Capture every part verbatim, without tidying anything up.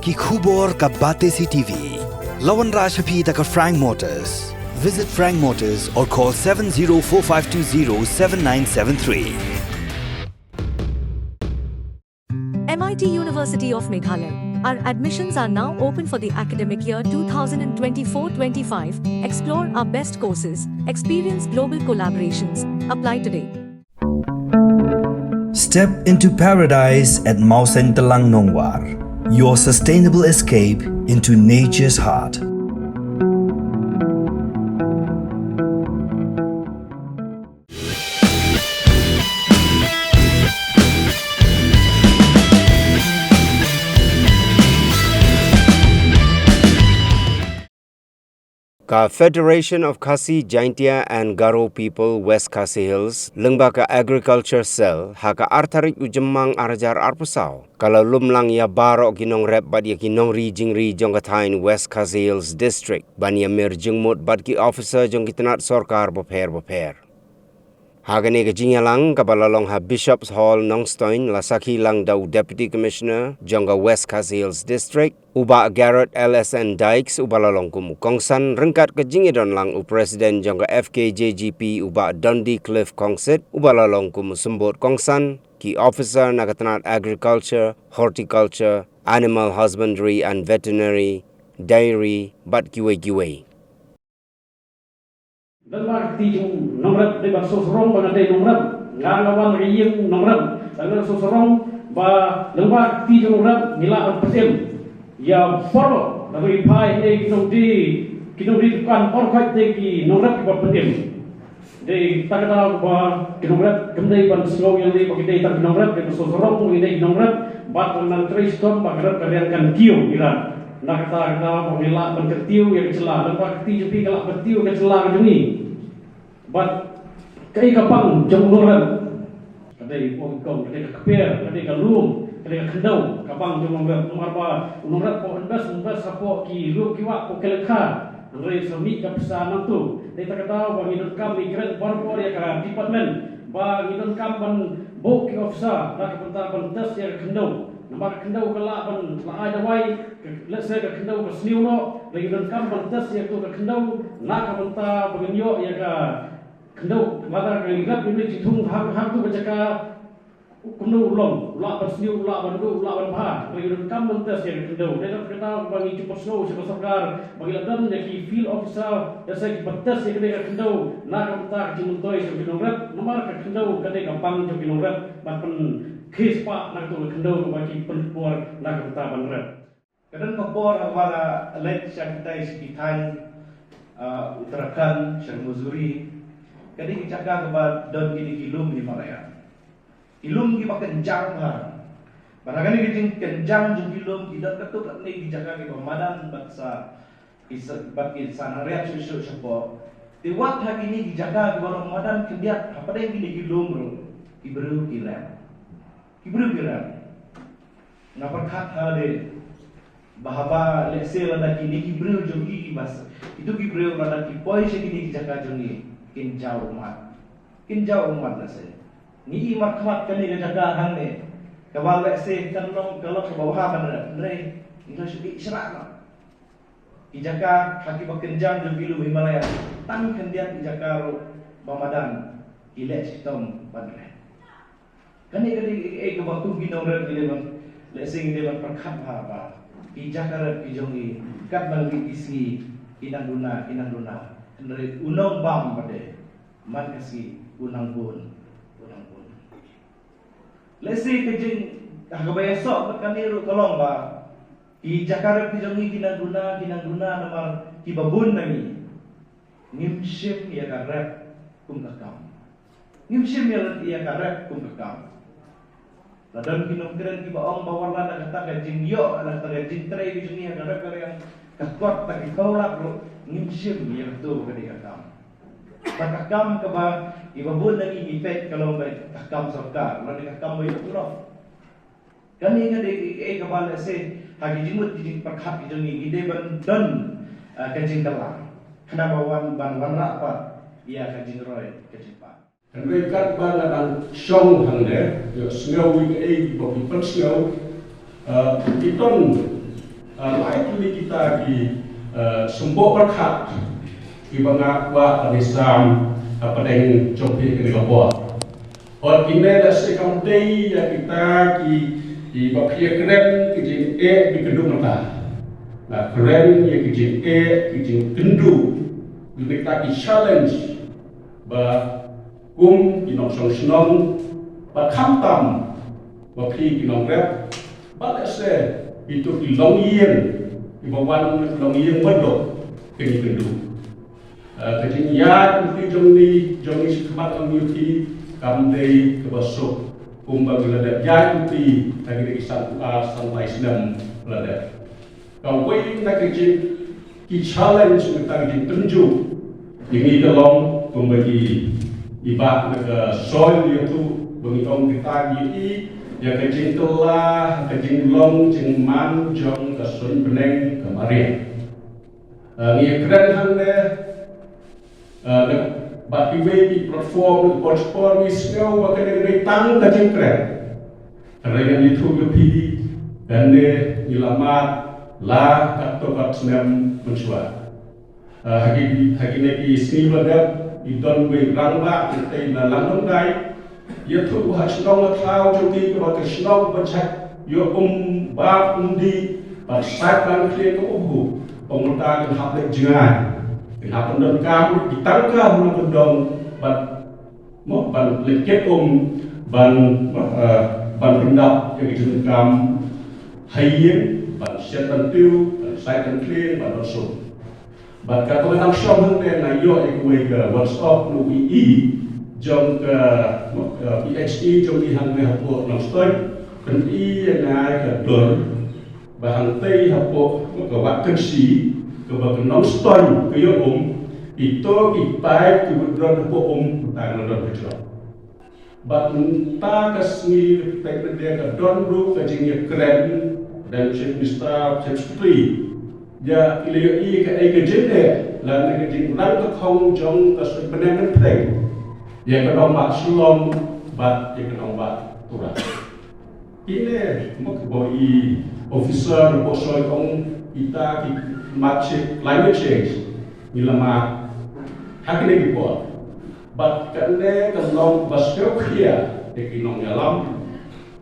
Ki khubor ka Batesi T V. La wanrah sha phi da ka Frank Motors. Visit Frank Motors or call seven zero four five two zero seven nine seven three. M I T University of Meghalaya. Our admissions are now open for the academic year two thousand twenty-four twenty-five. Explore our best courses, experience global collaborations. Apply today. Step into paradise at Mawsyntelang Nongwar, your sustainable escape into nature's heart. Ka Federation of Khasi Jaintia and Garo People West Khasi Hills, lyngba ka Agriculture Cell, ha ka ar tarik u Jymmang ar hajar arphew saw, ka la lum lang ïa baroh ki nongrep bad ïa ki nongri jingri jong ka thaiñ West Khasi Hills District, ban ïa mir jingmut bad ki officer jong ki tnat sorkar bapher bapher. Ha kane ka jingïalang kaba la long ha Bishop's Hall Nongstoiñ, la sakhi lang da u Deputy Commissioner jong ka West Khasi Hills District, u Bah Garod L S N Dykes, uba la long kum u kongsan, ryngkat ka jingïadon lang u President jong ka F K J G P, u Bah Dundee Cliff Kongsit, uba la long kum u symbud kongsan, ki officer na ka tnat Agriculture, Horticulture, Animal Husbandry and Veterinary, Dairy, bad kiwei kiwei. Lyngba ka kti jong u nongrep, dei ban sngewsarong ba nga dei nongrep, nga nga wan na ka ïing nongrep. Nga sngewsarong ba lyngba ka kti jong u nongrep ngi lah ban pynim ïa baroh, lada ngi phai hangne ki nongdie, ki nongdie dukan, baroh khoit dei ki nongrep kiba pynim. Dei tang ka daw ba ki nongrep kim dei ban sngew ïa lade ba ki dei tang ki nongrep, dei ban sngewsarong ba ki dei ki nongrep, bad ban nang trei shitom ba ka rep ka riang kan kiew ïa ka. Na kata ka daw ba ngi lah ban kyntiew ïa ka jylla, lyngba ka kti jong phi ka lah kyntiew ïa ka jylla ka jong ngi. Bad kaei ka pang jong u nongrep? Ka dei, ka dei ka kper, ka dei ka lum, ka dei ka khyndew, ka pang jong u nongrep. Namar ba u nongrep u invest, invest hapoh ki lum ki wah, hapoh ki lyngkha. Hynrei sa mih ka pisa nangtu. Dei ta ka daw ba ngi donkam, ngi kren baroh ïa ka department ba ngi donkam ban buh ki officer na ka bynta ban test ïa ka khyndew. Namar ka khyndew ka lah ban la ai dawai, ka, let's say ka khyndew ka sniew noh, ngi donkam ban test ïa ka khyndew na ka bynta ba ngin ïoh ïa ka khyndew, lada ka ngi rep ïa ka jingthung hang, hangtu ka jaka, kumno u long, u lah ban sniew, u lah ban duh, u lah ban bha. Ngi donkam ban test ïa ka khyndew. Dei na kata ba ngi ju pynsngew sha ka sorkar ba ngi la don ïa ki field officer, ïa sa kiba test ïa kane ka khyndew na ka bynta ka jingmyntoi jong ki nongrep. Namar ka khyndew ka dei ka pang jong ki nongrep ban pynkhie spah na kata ka khyndew kaba ki pynpor na ka bynta ban rep. Ka don ka por haba la leit sha kitai sha ki thaiñ, ah, Uttarakhand, sha Mussoorie. Ka dei ki jaka kaba don kine ki lum Himalaya. Ki lum kiba kynjang bha. Bad ha kane ka jingkynjang jong ki lum ki don katto katne ki jaka kiba madan bad sa, ki sa, bad ki sa nang riat shuh shuh shapoh. Te wat ha kine ki jaka kiba long madan khyndiat hapdeng kine ki lum ruh ki briew ki rem. Ki briew ki rem. Nga pyrkhat ha de ba haba lehse lada kine ki briew jong ngi ki bas, kito ki briew lada ki poi sha kine ki jaka jong ngi, kin jaw ummat. Kin jaw ummat lehse. Ngi i markhmat kane ka jaka hangne, kaba lehse kan long ka long kaba bha ban rem, hynrei ngi la shu ïeh shrah noh. Ki jaka ha kiba kynjang jong ki lum Himalaya, tang khyndiat ki jaka ruh ba madan ki leh shitom ban rem. Kane ka dei kaei kaba kum ki nongrep ngi dei ban, lehse ngi dei ban pyrkhat bha ba ki jaka rep ki jong ngi katba ngi ki sngi ki nang duna, ki nang duna. Hynrei u nongbam pat de man ka sngi u nang bun, u nang bun. Lehse ka jing, ha kaba ïasoh bad kane ruh ka long ba ki jaka rep ki jong ngi ki nang duna, ki nang duna namar kiba bun na ngi ngim shim ïa ka rep kum ka kam. Ngim shim ïa, ïa ka rep kum ka kam. La don ki nongkren kiba ong ba wat la da kata ka jingïoh, la da kata ka jingtrei ki jong ngi ha ka rep ka riang, ka kot da ki paw lak ruh ngim shim ïa kato ba ka dei ka kam. Ba ka kam kaba kiba bun na ngi ngi peit ka long ba ka kam sorkar, lane ka kam ba ïoh tulop. Kane ka dei kaei kaba lehse ha ki jingmut ki jingpyrkhat ki jong ngi, ngi dei ban don, ah, ka jingkylla. Khnang ba wan ban wanrah pat ïa ka jingroi ka jingpang. Hynrei katba nga dang shong hangne, ïohsngew ïa kaei ba ki pynsngew, ah, ki don Lai tylli kita ki symboh pyrkhat kiba nga kwah ban ïasam hapdeng jong phi kane ka por. Hooid, kine da shisha kam dei ïa kita kiba phi ïakren ki jingeh ki kynduh mynta. Nga kren ïa ki jingeh ki jingkynduh, kita ki challenge ba kum ki nongshong shnong, ba khamtam ba phi ki nongrep, ba lehse kito ki longïing kiba wan na ki longïing mardor, kine ki kynduh. Ka jingïaid lynti jong ngi, jong ngi shakhmat jong ngi, kam dei kaba suk kumba ngi la dep ïaid lynti ha kine ki sanphew ar sanphew lai snem la dep. Kawei na ki jing, ki challenge, na ka jingtynjuh ïa ngi ka long kumba ki, i bah na ka soi ïathuh ba ngi ong kita ngi i ïa ka jingkylla, ka jinglong jingman jong ka suiñ bneng ka mariang. Ngi kren hangne, bad kiwei ki platform, ki por por ngi sngew ba kane ka dei tang ka jingkren. Hynrei ngan ïathuh ïa phi, kane ngi la mad la katto kat snem mynshuwa. Ha ki, ha kine ki sngi ba dep, i don wei rangbah, i tei na Langdongdai, ïathuh ba ha shnong ha thaw jong ki kaba ka shnong ba jait ïoh um bap um dih, ban sait ban khlieh ka um, kumta kan hap leit jngai, kan hap ban donkam ki tangka na kyndong, ban mo, ban leit kit um, ban, ban pyndap ïa ki jingdonkam ha ïing, ban shet ban tiew, ban sait ban khlieh, ban don sum. Bad katba nga dang shong hangtei nga ïoh ïa kawei ka WhatsApp na u E E jong ka, ka P H E jong ngi hangne hapoh Nongstoiñ, pyni ïa nga ka dur ba hangtei hapoh ka Wah Kynshi kaba ka Nongstoiñ ka ïoh um, ito i paip kiba don hapoh um, tang la don hajrong. Bad mynta ka sngi, ka pyrthei mynta ka don ruh ka jingïakren, dang Chief Minister, Chief Secretary, ïa ki la ïohi kaei ka jingeh lane ka jingrang tyrkhong jong ka suiñ bneng ka pyrthei, ïa ka nongbah Shillong bad ïa ka nongbah Tura. Kine ma ka bor i officer ba soi ong kita ki climate change, climate change ngi la mad ha kine ki por. Bad kane ka long ba sngewkhia ïa ki nongïalam,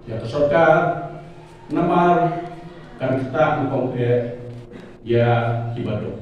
ïa ka sorkar, namar kan ktah nyngkong eh ïa kiba duk.